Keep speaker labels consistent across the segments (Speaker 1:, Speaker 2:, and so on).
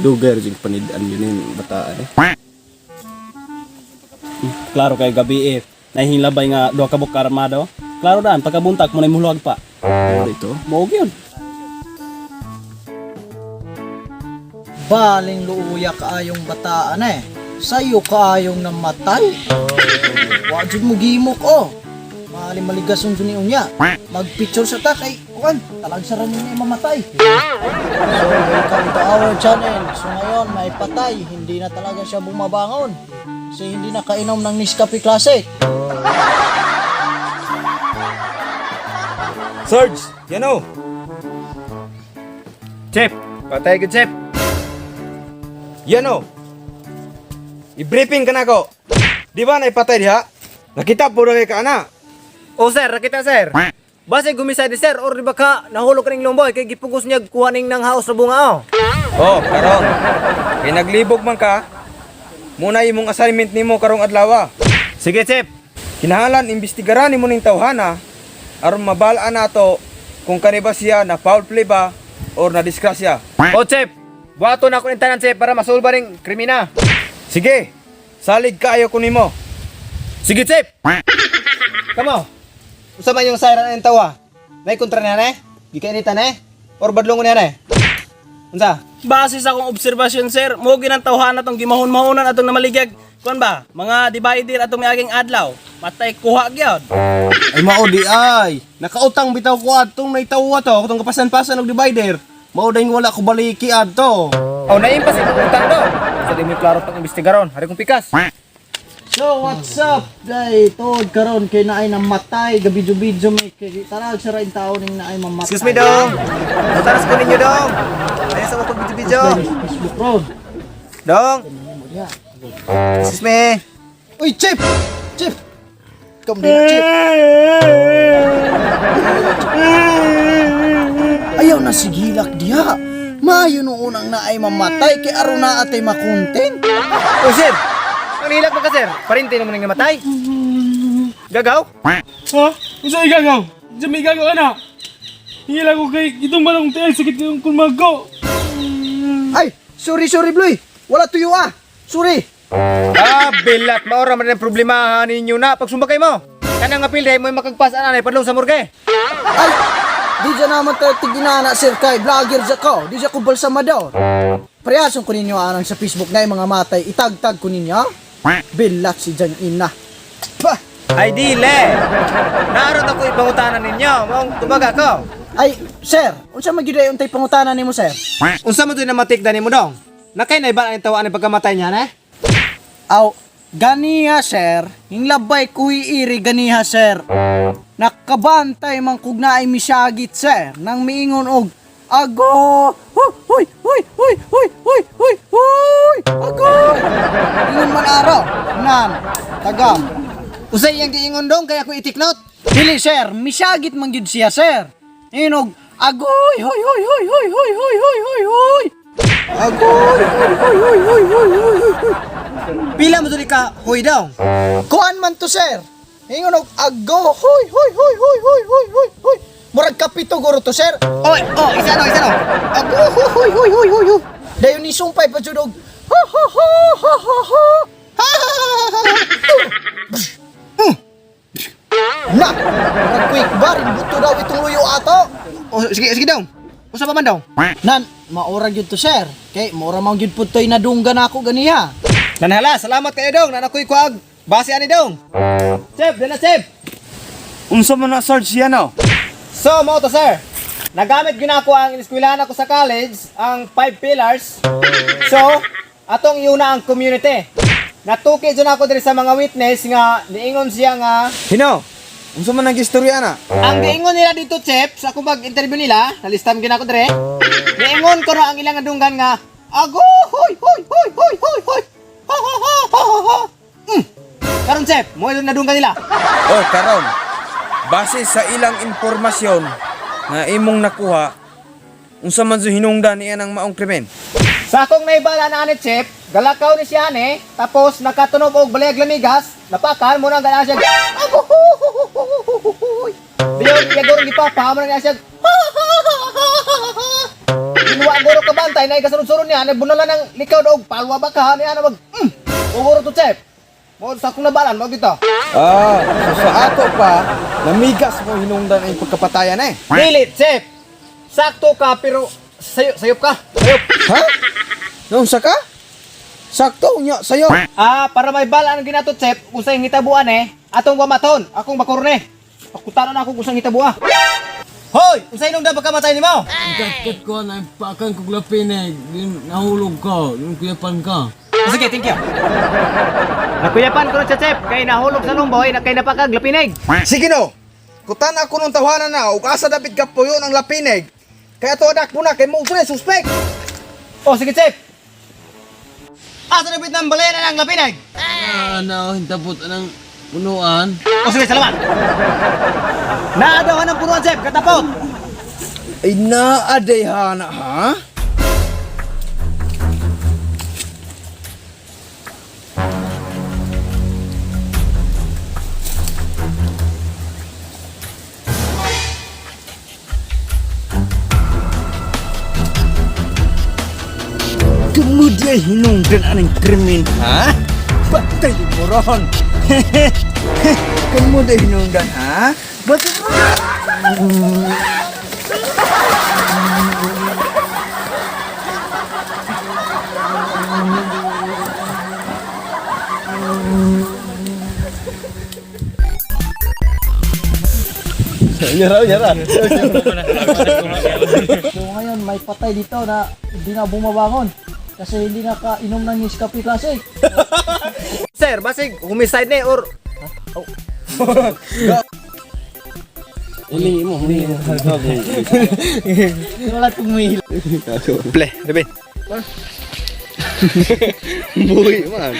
Speaker 1: Dugay ra jud panidan yun yung bataan eh. Klaro kay gabi eh. Nahihilabay nga duha ka buok armado. Klaro daan pagkabuntag mo na muluwag pa. Dito, mao gyud.
Speaker 2: Baling luuya kaayong bataan eh. Sayo kaayong namatay. Wa jud mo gimok oh. Maali maligason jud ni unya. Magpicture sa ta kay kuan, talagsaran ni mamatay. So welcome to our channel. So ngayon may patay, hindi na talaga siya bumabangon. Kasi hindi na kainom ng Nescafe Classic.
Speaker 3: Sarge, yan o. Chef, patay ka, Chef. Yan o. I-briefing ka na ko. Di ba naipatay diha? Nakita po na kay ka ana.
Speaker 4: O sir, nakita sir. Base gumisay di sir or di ba ka nahulog kaning lumboy kay gipugos niya kuha ning nang haos na bunga oh.
Speaker 3: Oh, karon. Kay naglibog man ka, muna imong assignment nimo karong adlaw.
Speaker 4: Sige, Chef.
Speaker 3: Kinahanglan imbestigaran nimo ning tawhana aron mabalaan nato kung kani ba siya na foul play ba or na disgrasya.
Speaker 4: O Chef, buhaton ako ning tanan Chef para masulba ning krimina.
Speaker 3: Sige, salig kaayo ko nimo.
Speaker 4: Sige, Chef. Kamo. Usa man yung siren ang tawa. May kontra niya ne? Gikainitan ne? Or badlongon niya ne? Unsa?
Speaker 1: Base sa akong obserbasyon sir, mo ginang tawhana tong gimahon-mahonan atong namaligyag. Kuan ba? Mga divider atong miaging adlaw. Matay kuha gyud.
Speaker 5: Ay mao di ay. Nakautang bitaw ko adtong naitawa to, katong kapasan-pasan og divider. Mao dayng wala ko baliki adto.
Speaker 4: O naimpas imong utang do. Sa di mo klaro tong imbestigaron. Hari kong pikas.
Speaker 2: So what's up? Day tuod karon kay naay namatay, gabidyo-bidyo may kay talag sa rain tao ning naay mamatay.
Speaker 4: Excuse me, dong. Mutaras ko ninyo, dong. Ayaw sa mga video.
Speaker 2: Facebook road.
Speaker 4: Dong. Excuse me.
Speaker 2: Uy, Chip! Chip! Come dito, Chip. Ayaw na sigilak diha. Maayo nung unang naay mamatay kay aron na atay makontent.
Speaker 4: O sir, ang nilak mo ka sir. Parinte naman ang namatay. Gagaw?
Speaker 6: Ha? Unsa igagaw? Unsa may igagaw ana? Hingila ko kay itong balong tiil sakit kayong kumago.
Speaker 2: Ay, sorry, sorry, Bloy. Wala tuyo ah. Sorry.
Speaker 4: Ah, bilat. Maura man ang problema ninyo na. Pagsumba kay mo. Kanang nga pilde mo makagpas anay padlong sa morgue.
Speaker 2: Ay, di dyan naman tayo tiginana, sir, kay vlogger dyan ko. Di dyan ko balsamador. Preyason ko ninyo anang sa Facebook na yung mga matay. Itagtag ko ninyo. Bilat si dyan ina. Pah!
Speaker 4: Ay dile. Naroon ako ipangutanan ninyo. Maong tumaga ko.
Speaker 2: Ay, sir, unsa man gyud ay untay pangutana nimo, sir?
Speaker 4: Unsa man to na matikda nimo dong? Nakay na iba ang tawaan ang pagkamatay niya ne?
Speaker 2: Aw, ganiha sir, yung labay kuy iri ganiha sir. Nakabantay man kug naay misagit sir, nang miingon og ago, huy huy huy huy huy huy huy huy ago. Ingon man araw, nan, tagam.
Speaker 4: Unsa iyang giingon dong kay ako itiknot?
Speaker 2: Dili sir, misagit man gyud siya sir. Inog agoy hoy hoy hoy hoy hoy hoy hoy hoy hoy. Agoy hoy hoy hoy hoy hoy hoy hoy.
Speaker 4: Pila mo to ni ka huy dong?
Speaker 2: Kuan man to sir. Ingon og ago hoy hoy hoy hoy hoy hoy hoy hoy. Murag kapito guro to sir.
Speaker 4: Oy, oh, isa no, isa no.
Speaker 2: Ago hoy hoy hoy hoy hoy hoy. Dayon ni sumpay pa jud og ha ha ha ha ha ha. Ha ha ha ha ha. Na, murag quick bar buto daw itong luyo ato.
Speaker 4: Oh, sige, sige dong. Unsa pa man dong?
Speaker 2: Nan, maura gyud to sir. Kay maura man gyud pud to'y nadunggan ako ganiha.
Speaker 4: Nanhala, salamat kayo dong. Nanakoy kuag. Base ani dong. Chef, dala chef.
Speaker 3: Unsa man na Sarge yan o?
Speaker 4: So, mo to sir. Nagamit ginako ang ineskwelahan ako sa college, ang five pillars. So, atong iuna ang community. Natuki dyan ako diri sa mga witness nga niingon siya nga
Speaker 3: Hino, unsa man ang gistorya na?
Speaker 4: ang giingon nila dito chef sa akong pag-interview nila, nalistam ginako dire. Niingon ko na ang ilang adunggan nga ago hoy hoy hoy hoy hoy hoy. Ha ha ha ha ha. ha." Mm. Karon chef, mo ilang nadunggan nila.
Speaker 3: Oh, karon. Base sa ilang impormasyon nga imong nakuha, unsa man sa hinungdan niya ng maong krimen?
Speaker 4: Sa akong naibala na ani chef, galakaw ni siya ani, tapos nakatunog og balayag lamigas, napakan mo nang gana siya. Aguhuhuhuhuhuhuhuhuy. Diyon yagor ni papa mo nang siya. Ginuwa Wa guro ka bantay na ikasunod-sunod niya, na bunalan ng likaw og palwa ba ka niya na mag Uguro to, chef. Mo sa akong nabalan mo gito.
Speaker 3: Ah, so sa ato pa, namigas mo hinungdan ang pagkapatayan eh.
Speaker 4: Dili, chef. Sakto ka pero sayo sayop ka. Sayop.
Speaker 3: Ha? Naunsa ka? Sakto nya sayo.
Speaker 4: Ah, para may balaan ang ginato, chef, kung sa hitabuan eh, atong wamaton, akong bakurne. Pakutanon ako kung sa hitabua. Hoy, unsay nung dapat kamatay nimo?
Speaker 6: Kat ko na ipakan kog lapinig, nahulog ka, yung kuyapan ka.
Speaker 4: Sige, thank you. Nakuyapan ko na siya, chef, kay nahulog sa lumboy, na kay napakag lapinig.
Speaker 3: Sige no. Kutan ako nung tawanan na ug asa dapit ka puyo ng lapinig. Kaya to adak mo na kay mo pre suspect.
Speaker 4: Oh, sige, chef. Asa na ng balena ng lapinig?
Speaker 6: Ah, na hintapot anang punuan.
Speaker 4: Oh, sige, salamat. Naadaw ka ng punuan, chef, katapot.
Speaker 3: Ay naaday hana ha? Kemudian hinungdan anang krimin ha? Patay mo ron. Kemudian hinungdan ha? Batay mo
Speaker 2: So ngayon may patay dito na hindi na bumabangon kasi hindi nakainom ng Nescafe Classic.
Speaker 4: Sir, basig homicide na eh, or
Speaker 2: Wala tumihil.
Speaker 3: Ple, Rebe. Buhi man.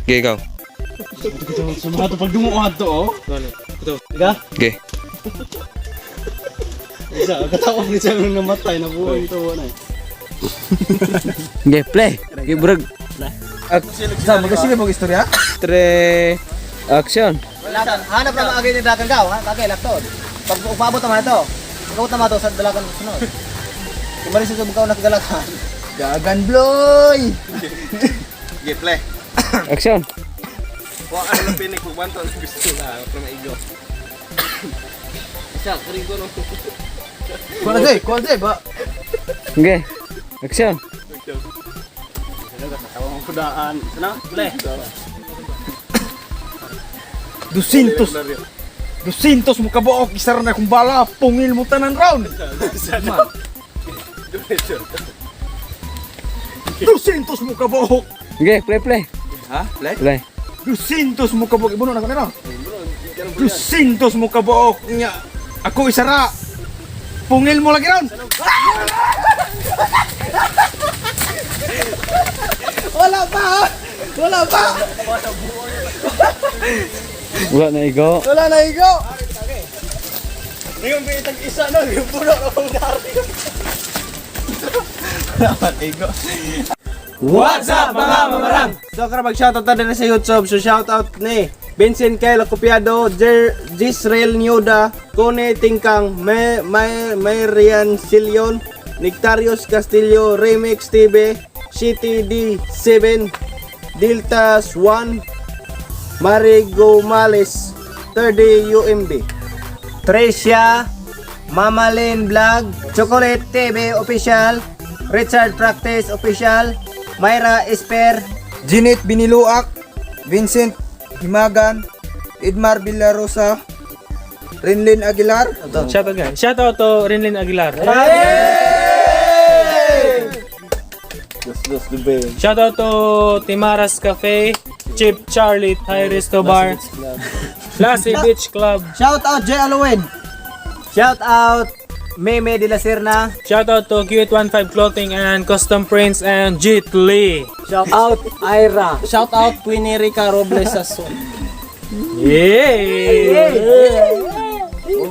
Speaker 3: Okay, ikaw.
Speaker 6: Sa mga to pag dumuha to oh.
Speaker 1: Diga?
Speaker 3: Okay.
Speaker 1: Isa, katawag ni siya nung namatay na buhay ito na eh.
Speaker 6: Okay, play. Okay, burag.
Speaker 3: Sa magkasige mo istorya?
Speaker 6: Tre action.
Speaker 4: Hanap na maagay ni dakan gaw, ha? Kagay laktod. Pag umabot naman ito, pag naman ito sa dalagan sunod. Kumari sa subukaw na kagalakan.
Speaker 3: Dagan bloy.
Speaker 6: Action.
Speaker 5: Wa ano lang pinig pag banto gusto na para maigo. Isa, karigo no.
Speaker 3: Kuha na kuha na ba?
Speaker 6: Okay. Action.
Speaker 1: Kudaan. Sana? Ble.
Speaker 3: 200. 200 mo kabuok isara na kung bala pungil mo tanan round. 200 mo kabuok.
Speaker 6: Okay, play play.
Speaker 3: Ha? Play?
Speaker 6: Play.
Speaker 3: 200 mo kabuok ibuno na ko nero. 200 mo kabuok nya. Ako isara. Pungil mo lagi round. Wala pa. Ha? Wala pa.
Speaker 6: Wala na igo.
Speaker 3: Wala na igo.
Speaker 1: Yung bitag isa no, yung puno na kong dari. What's up mga mamarang? So karon mag-shoutout ta din sa YouTube. So shoutout ni Vincent Kyle Copiado, Jer Jisrael Nyoda, Kone Tingkang, May May Marian Silion, Nectarios Castillo, Remix TV, CTD7, Delta Swan, Marigo Males, 30 UMB.
Speaker 4: Tricia, Mamalin Vlog, Chocolate TV Official, Richard Practice Official, Myra Esper,
Speaker 3: Ginit Biniluak, Vincent Himagan, Edmar Villarosa, Rinlin Aguilar.
Speaker 6: Shout out guys. Shout out to Rinlin Aguilar. Shout out to Timaras Cafe, Chip Charlie Thai Resto Bar, Lassie Beach Club.
Speaker 2: Shout out Jay Alowin.
Speaker 4: Shout out Meme de la Serna,
Speaker 6: Shout out to Q815 Clothing and Custom Prints and Jit Lee.
Speaker 2: Shout out Ira.
Speaker 1: Shout out Queenie Rica Robles Sasso.
Speaker 6: Yeah!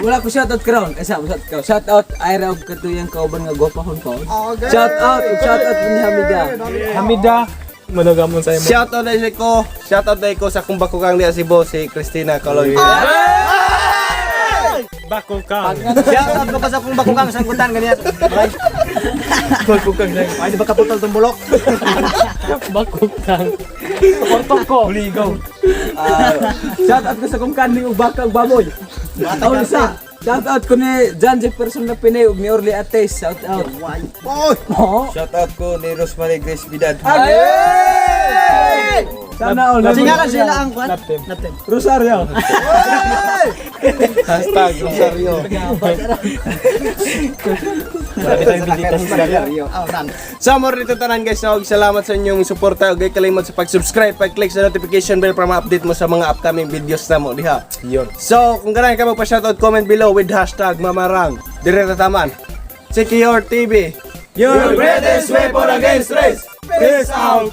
Speaker 7: Wala ko shoutout karon. Asa mo shoutout ka. Shoutout Ira og katuyang kauban nga gwapahon pa. Shoutout ug shoutout ni Hamida.
Speaker 6: Hamida, managamon sa imo.
Speaker 5: Shout out dai ko. Shout out dai ko sa akong bakukang diya si boss si Christina Coloy.
Speaker 6: Bakukang.
Speaker 4: Shout out ko pa sa akong bakukang sanggutan ganiya.
Speaker 7: Bakukang.
Speaker 4: Ay, di ba kaputol tong bulok?
Speaker 6: Bakukang. Portong ko.
Speaker 7: Ligaw. Shout out ko sa kong kanding ug baka ug baboy. Aw isa. Shout out ko ni John Jefferson na Pinay ug ni Orly Ates. Shout out. Oh.
Speaker 3: Shout out ko ni Rosemary Grace Bidad.
Speaker 7: Ay! Sana all.
Speaker 2: Singalan sila ang kwan.
Speaker 6: Laptop.
Speaker 2: Laptop.
Speaker 7: Rosario.
Speaker 1: #Rosario.
Speaker 4: Oh, nan.
Speaker 1: So, more dito tanan guys, no? Salamat sa inyong suporta. Ug kalimot sa pag-subscribe, pag-click sa notification bell para ma-update mo sa mga upcoming videos na mo diha.
Speaker 3: Yun.
Speaker 1: So, kung ganahan ka magpa-shoutout, comment below with #Mamarang. Dire taman. Secure TV.
Speaker 3: Your greatest weapon against race. Peace out.